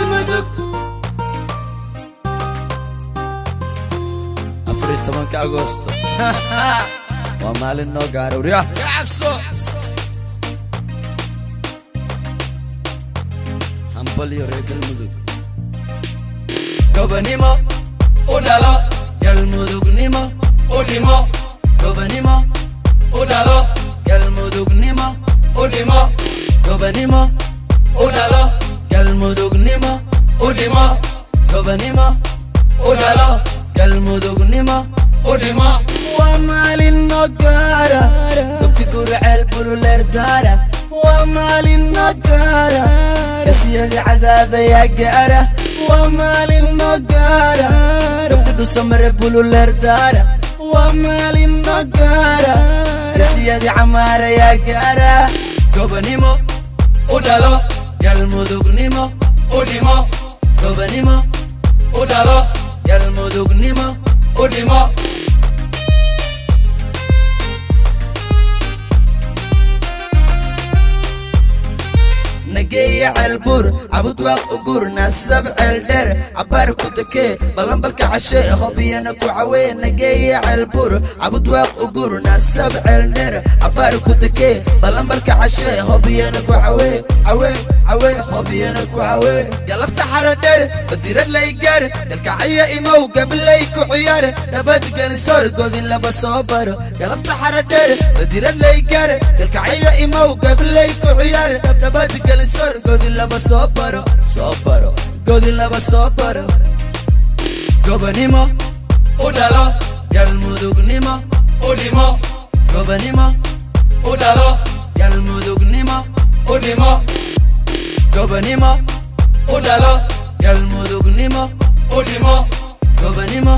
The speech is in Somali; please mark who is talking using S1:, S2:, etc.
S1: Galmudug.
S2: 14-ka Agosto waa maalin noo gaara, waryaa.
S1: Cabso.
S2: Hambalyo, reer Galmudug.
S1: Gobonimo u dhalo, Galmudugnimo u dhimo. Gobonimo u dhalo, Galmudugnimo u dhimo. Gobonimo u dhalo, Galmudugnimo u dhimo. Gobonimo u dhalo, Galmudugnimo u dhimo. Waa maalin noo gaara, gobti Gurceel bululeer daara. Waa maalin noo gaara, gasyada cadaadayaa gaara. Waa maalin noo gaara, gobti Dhusamare bululeer daara. Waa maalin noo gaara, gasyada Camaarayaa gaara. Gobonimo u dhalo, Galmudugnimo u dhimo. Gobonimo u dhalo, Galmudugnimo u dhimo. Nageeya Ceelbuur, Cabudwaaq ugur, Nasab Ceeldheer, cabaar ku dekee, ballanbalka cashe, Hobiyana ku cawee. Nageeya Ceelbuur, Cabudwaaq ugur, Nasab Ceeldheer, cabaar ku dekee, ballanbalka cashe, Hobiyana ku cawee, cawee, cawee, Hobiyana ku cawee. Galabta Xaradheer badirad lay gaar, Galkacyo imow, Gablay ku ciyaar, nabadgeli sor godin laba soo baro. Galabta Xaradheer badirad lay gaar, Galkacyo imow, Gablay ku ciyaar, nabadgeli sor godin laba soo baro, soo baro, godin laba soo baro. Gobonimo u dhalo, Galmudugnimo u dhimo. Gobonimo u dhalo, Galmudugnimo u dhimo. Gobonimo u dhalo, Galmudugnimo u dhimo. Gobonimo.